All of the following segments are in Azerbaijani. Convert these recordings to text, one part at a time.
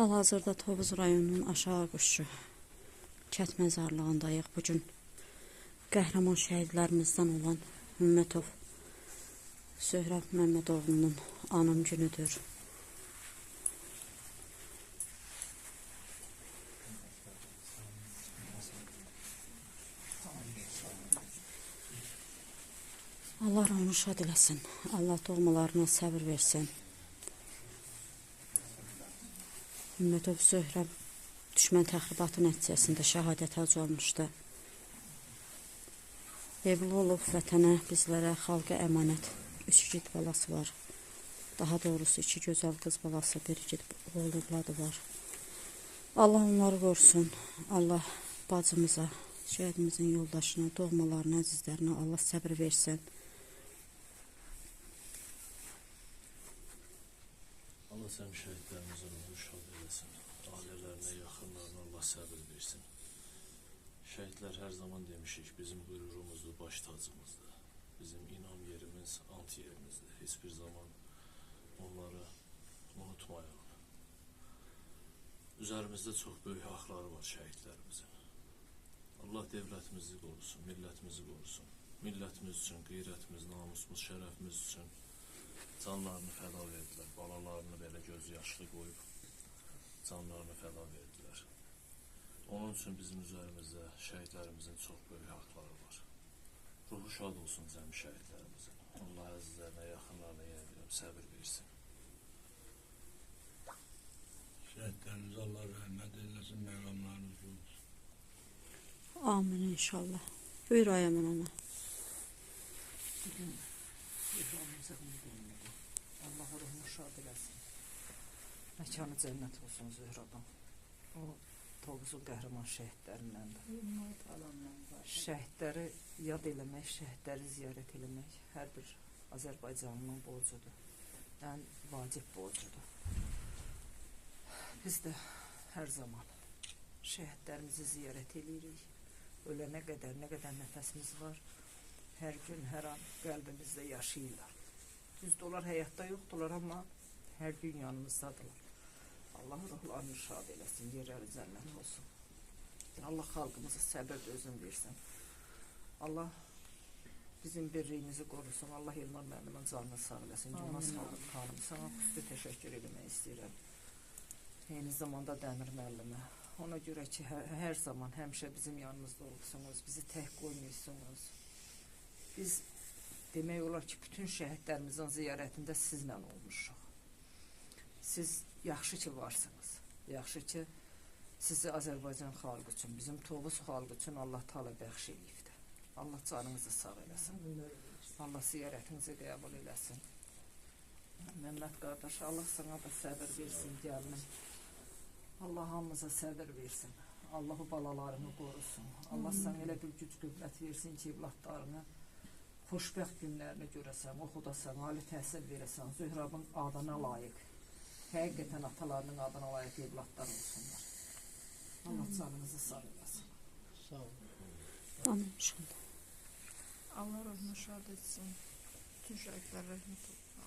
Hal-hazırda Tovuz rayonunun Aşağı Quşçu kənd məzarlığındayıq. Bu gün qəhrəman şəhidlərimizdən olan Hümmətov Zöhrab Məmmədoğlunun anım günüdür. Allah ruhunu şad eləsin. Allah doğmalarına səbir versin. Hümmətov Zöhrab düşmən təxribatı nəticəsində şəhadətə ucalmışdı. Evli olub vətənə, bizlərə, xalqa əmanət 3 igid balası var. Daha doğrusu 2 gözəl qız balası, bir igid oğul övladı var. Allah onları qorusun. Allah bacımıza, şəhidimizin yoldaşına, doğmalarına, əzizlərinə Allah səbir versin. Allah sən şəhidlərimizin ruhunu şad eləsin. Ailələrinə, yaxınlarına Allah səbir versin. Şəhidlər hər zaman demişik, bizim qürurumuzdur, baş tacımızdır. Bizim inam yerimiz, ant yerimizdir. Heç bir zaman onları unutmayalım. Üzərimizdə çox böyük haqları var şəhidlərimizin. Allah devlətimizi qorusun, millətimizi qorusun. Millətimiz üçün, qeyrətimiz, namusumuz, şərəfimiz üçün canlarını fəda verdilər. Balalarını belə gözü yaşlı qoyub canlarını fəda verdilər. Onun üçün bizim üzərimizdə şəhidlərimizin çox böyük haqları var. Ruhu şad olsun cəmi şəhidlərimizin. Allah əzizlərinə, yaxınlarına yenə deyirəm, səbir versin. Şəhidlərimize Allah rəhmət eylesin, məqamlarınız olsun. Amin inşallah. Buyur Ayəmin ana. Bugün Zöhrabımıza günüdür. Allah ruhunu şad eləsin. Məkanı cənnət olsun Zöhrabın. O Tovuzun qəhrəman şəhidlərindəndir. Şəhidləri yad eləmək, şəhidləri ziyarət eləmək hər bir Azərbaycanlının borcudur. Ən vacib borcudur. Biz də hər zaman şəhidlərimizi ziyarət eləyirik. Ölənə qədər, nə qədər nəfəsimiz var, hər gün, hər an qəlbimizdə yaşayırlar. Düzdür, onlar həyatda yoxdular, amma hər gün yanımızdadırlar. Allah ruhlarını şad eləsin, yerləri cənnət olsun. Allah xalqımıza səbir dözüm versin. Allah bizim birliyimizi qorusun. Allah Elmar müəllimin canını sağ eləsin. Gülnaz xanım, sana xüsusi təşəkkür eləmək istəyirəm. Eyni zamanda Dəmir müəllimə. Ona görə ki, hər zaman, həmişə bizim yanımızda olubsunuz, bizi tək qoymuyorsunuz. Biz demək olar ki, bütün şəhidlərimizin ziyarətində sizlə olmuşuq. Siz yaxşı ki varsınız. Yaxşı ki, sizi Azərbaycan xalqı üçün, bizim Tovuz xalqı üçün Allah Taala bəxş eləyibdir. Allah canınızı sağ eləsin. Allah ziyarətinizi qəbul eləsin. Məmməd qardaş, Allah sana da səbir versin, gəlinim. Allah hamımıza səbir versin. Allah o balalarını qorusun. Allah sana elə bir güc qüvvət versin ki, evladlarını xoşbəxt günlərini görəsən, oxudasan, ali təhsil verəsən, Zöhrabın adına layiq, həqiqətən atalarının adına layiq evladlar olsunlar. Allah canınızı sağ eləsin. Sağ olun. Amin inşallah. Allah ruhunu şad etsin. Bütün şəhidlər rəhmət,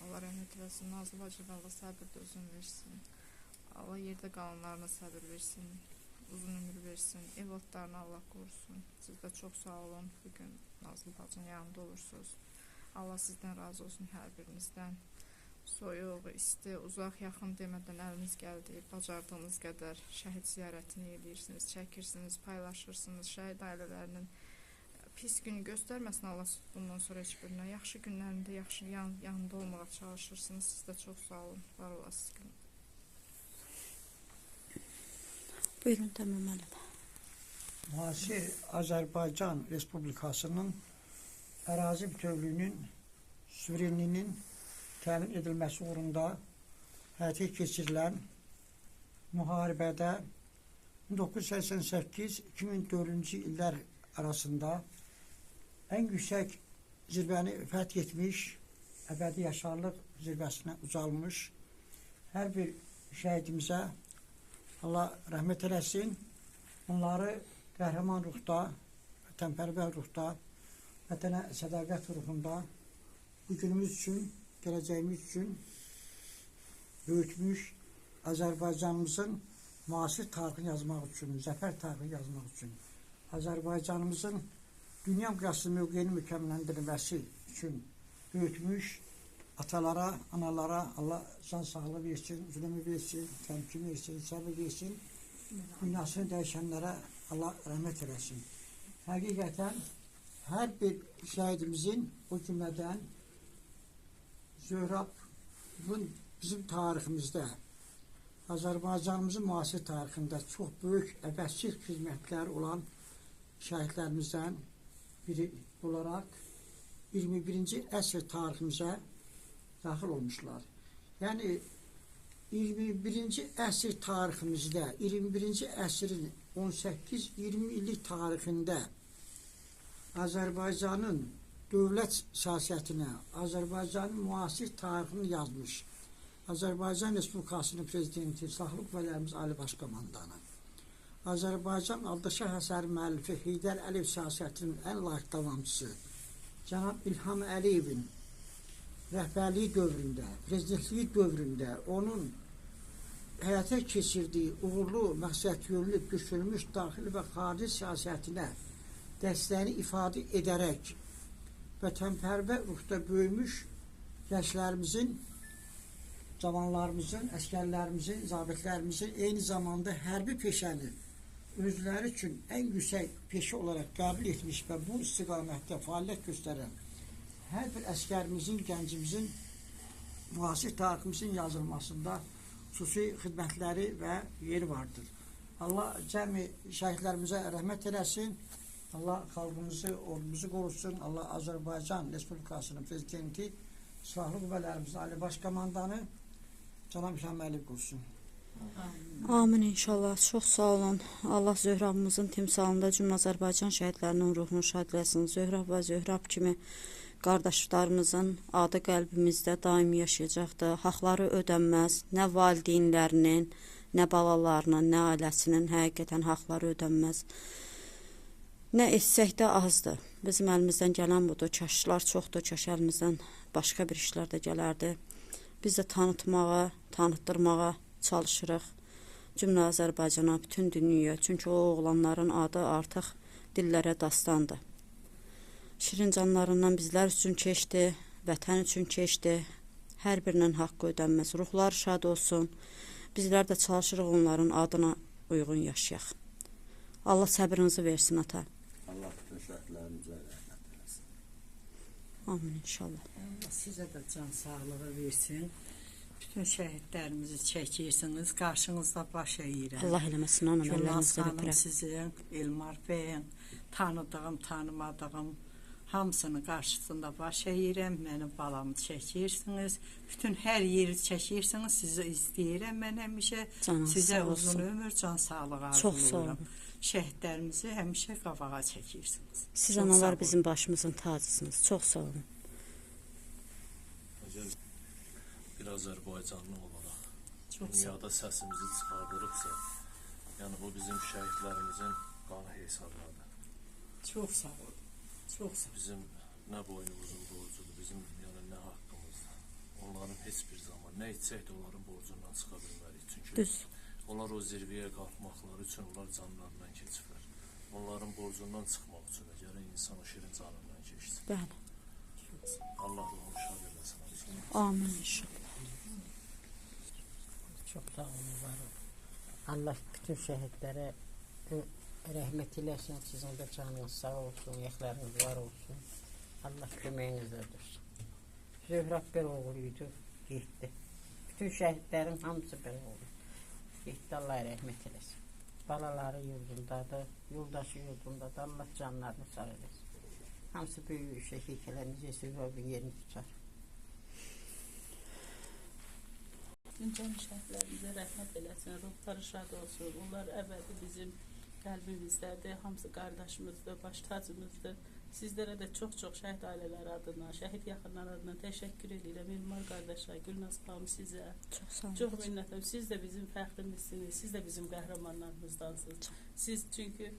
Allah rəhmət eləsin. Nazlı bacıya Allah səbir dözüm versin. Allah yerdə qalanlarına səbir versin. Uzun ömür versin. Evladlarını Allah qorusun. Siz də çox sağ olun. Bugün Nazlı bacının yanında olursunuz. Allah sizdən razı olsun hər birinizdən. Soyuq, isti, uzaq, yaxın demədən əliniz gəldi. Bacardığınız qədər şəhid ziyarətini eləyirsiniz, çəkirsiniz, paylaşırsınız. Şəhid ailələrinin pis günü göstərməsin Allah bundan sonra heç birinə. Yaxşı günlərində yaxşı yanında olmağa çalışırsınız. Siz də çox sağ olun. Var olasınız. Buyurun Dəmir müəllim. Müasir Azərbaycan Respublikasının ərazi bütövlüyünün, suverenliyinin təmin edilməsi uğrunda həyata keçirilən müharibədə 1988-2004-cü illər arasında ən yüksək zirvəni fəth etmiş, əbədi yaşarlıq zirvəsinə ucalmış hər bir şəhidimizə Allah rəhmət eləsin. Onları qəhrəman ruhda, vətənpərvər ruhda, vətənə sədaqət ruhunda bugünümüz üçün, gələcəyimiz üçün böyütmüş, Azərbaycanımızın müasir tarixini yazmaq üçün, zəfər tarixini yazmaq üçün, Azərbaycanımızın dünya miqyaslı mövqeyini möhkəmləndirilməsi üçün böyütmüş atalara, analara Allah can sağlığı versin, uzun ömür versin, təmkin versin, səbir versin, dünyasını dəyişənlərə Allah rəhmət eləsin. Həqiqətən hər bir şəhidimizin, o cümlədən Zöhrabın bizim tariximizdə, Azərbaycanımızın müasir tarixində çox böyük əvəzsiz xidmətləri olan şəhidlərimizdən biri olaraq 21-ci əsr tariximizə daxil olmuşlar. Yəni 21-ci əsr tariximizdə, 21-ci əsrin 18-20 illik tarixində Azərbaycanın dövlət siyasətinə, Azərbaycanın müasir tarixini yazmış Azərbaycan Respublikasının Prezidenti, Silahlı Qüvvələrimiz Ali Baş Komandanı, Azərbaycan Aldaşah əsəri müəllifi Heydər Əliyev siyasətinin ən layiq davamçısı cənab İlham Əliyevin rəhbərliyi dövründə, prezidentliyi dövründə onun həyata keçirdiyi uğurlu, məqsədyönlü, düşünülmüş daxili və xarici siyasətinə dəstəyini ifadə edərək vətənpərvər ruhda böyümüş gənclərimizin, cavanlarımızın, əsgərlərimizin, zabitlərimizin eyni zamanda hərbi peşəni özləri üçün ən yüksək peşə olaraq qəbul etmiş və bu istiqamətdə fəaliyyət göstərən hər bir əsgərimizin, gəncimizin müasir tariximizin yazılmasında xüsusi xidmətləri və yeri vardır. Allah cəmi şəhidlərimizə rəhmət eləsin. Allah xalqımızı, ordumuzu qorusun. Allah Azərbaycan Respublikasının Prezidenti, Silahlı Qüvvələrimizin Ali Baş Komandanı cənab İlham Əliyev qorusun. Amin inşallah. Çox sağ olun. Allah Zöhrabımızın timsalında cümlə Azərbaycan şəhidlərinin ruhunu şad eləsin. Zöhrab və Zöhrab kimi qardaşlarımızın adı qəlbimizdə daim yaşayacaqdır. Haqları ödənməz. Nə valideynlərinin, nə balalarının, nə ailəsinin həqiqətən haqları ödənməz. Nə etsək də azdır. Bizim əlimizdən gələn budur. Kaşlar çoxdur. Kaş əlimizdən başqa bir işlər də gələrdi. Biz də tanıtmağa, tanıtdırmağa çalışırıq. Cümlə Azərbaycana, bütün dünyaya. Çünki o oğlanların adı artıq dillərə dastandır. Şirin canlarından bizlər üçün keçdi, vətən üçün keçdi. Hər birinin haqqı ödənməz. Ruhları şad olsun. Bizlər də çalışırıq onların adına uyğun yaşayaq. Allah səbrinizi versin ata. Allah bütün şəhidlərimizə rəhmət eləsin. Amin inşallah. Allah sizə də can sağlığı versin. Bütün şəhidlərimizi çəkirsiniz, qarşınızda baş əyirəm. Allah eləməsin anam, Gülnaz əllərinizdən xanım öpürəm. sizin, Elmar bəyin, tanıdığım, tanımadığım hamısının qarşısında baş əyirəm. Mənim balamı çəkirsiniz. Bütün hər yeri çəkirsiniz. Sizi izləyirəm mən həmişə. Canınız Sizə sağ uzun olsun. ömür, can sağlığı Çox sağ arzulayıram. olun. Şəhidlərimizi həmişə qabağa çəkirsiniz. Siz Çox sağ analar olun. bizim başımızın tacısınız. Çox sağ olun. Əgər bir Azərbaycanlı olaraq Çox sağ olun. dünyada səsimizi çıxardırıqsa, yəni bu bizim şəhidlərimizin qanı hesabınadır. Çox sağ olun. Çox sağ olun. Bizim nə boynumuzun borcudur, bizim yəni nə haqqımızdır. Onların heç bir zaman nə etsək də onların borcundan çıxa bilmərik. Çünki Düz. onlar o zirvəyə qalxmaqları üçün onlar canlarından keçiblər. Onların borcundan çıxmaq üçün də gərək insan o şirin canından keçsin. Bəli. Allah ruhunu şad eləsin. Amin inşallah. Çox sağ olun, var olun. Allah bütün şəhidlərə rəhmət eləsin, sizin də canınız sağ olsun, ayaqlarınız var olsun. Allah köməyinizdə dursun. Zöhrab bir oğlu idi, getdi. Bütün şəhidlərin hamısı bir oğlu. Getdi, Allah rəhmət eləsin. Balaları yurdundadır, yoldaşı yurdundadır. Allah canlarını sağ eləsin. Hamısı böyük şəhidlər, necə Zöhrabın yerini tutar. Bütün can şəhidlərimizə rəhmət eləsin, ruhları şad olsun. Onlar əbədi bizim qəlbimizdədir, hamısı qardaşımızdır, baş tacımızdır. Sizlərə də çox-çox şəhid ailələri adından, şəhid yaxınları adından təşəkkür edirəm. Elmar qardaşa, Gülnaz xanım sizə. Çox sağ olun. Çox minnətəm. Siz də bizim fəxrimizsiniz, siz də bizim qəhrəmanlarımızdansınız. Siz çünki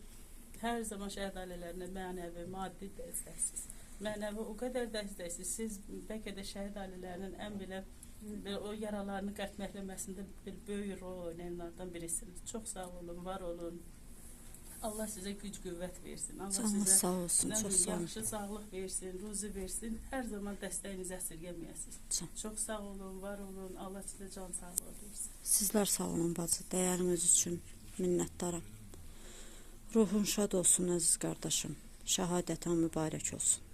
hər zaman şəhid ailələrinə mənəvi, maddi dəstəksiniz. Mənəvi o qədər dəstəksiniz. Siz bəlkə də şəhid ailələrinin ən belə Belə o yaralarını qərtməkləməsində bir böyük rol oynayanlardan birisiniz. Çox sağ olun, var olun. Allah sizə güc qüvvət versin. Allah Canınız sizə sağ olsun, nə çox bilim, sağ olun. yaxşı sağlıq versin, ruzi versin. Hər zaman dəstəyinizi əsirgəməyəsiniz. Çox sağ olun, var olun. Allah sizə can sağlığı versin. Sizlər sağ olun bacı, dəyəriniz üçün minnətdaram. Ruhun şad olsun əziz qardaşım. Şəhadətin mübarək olsun.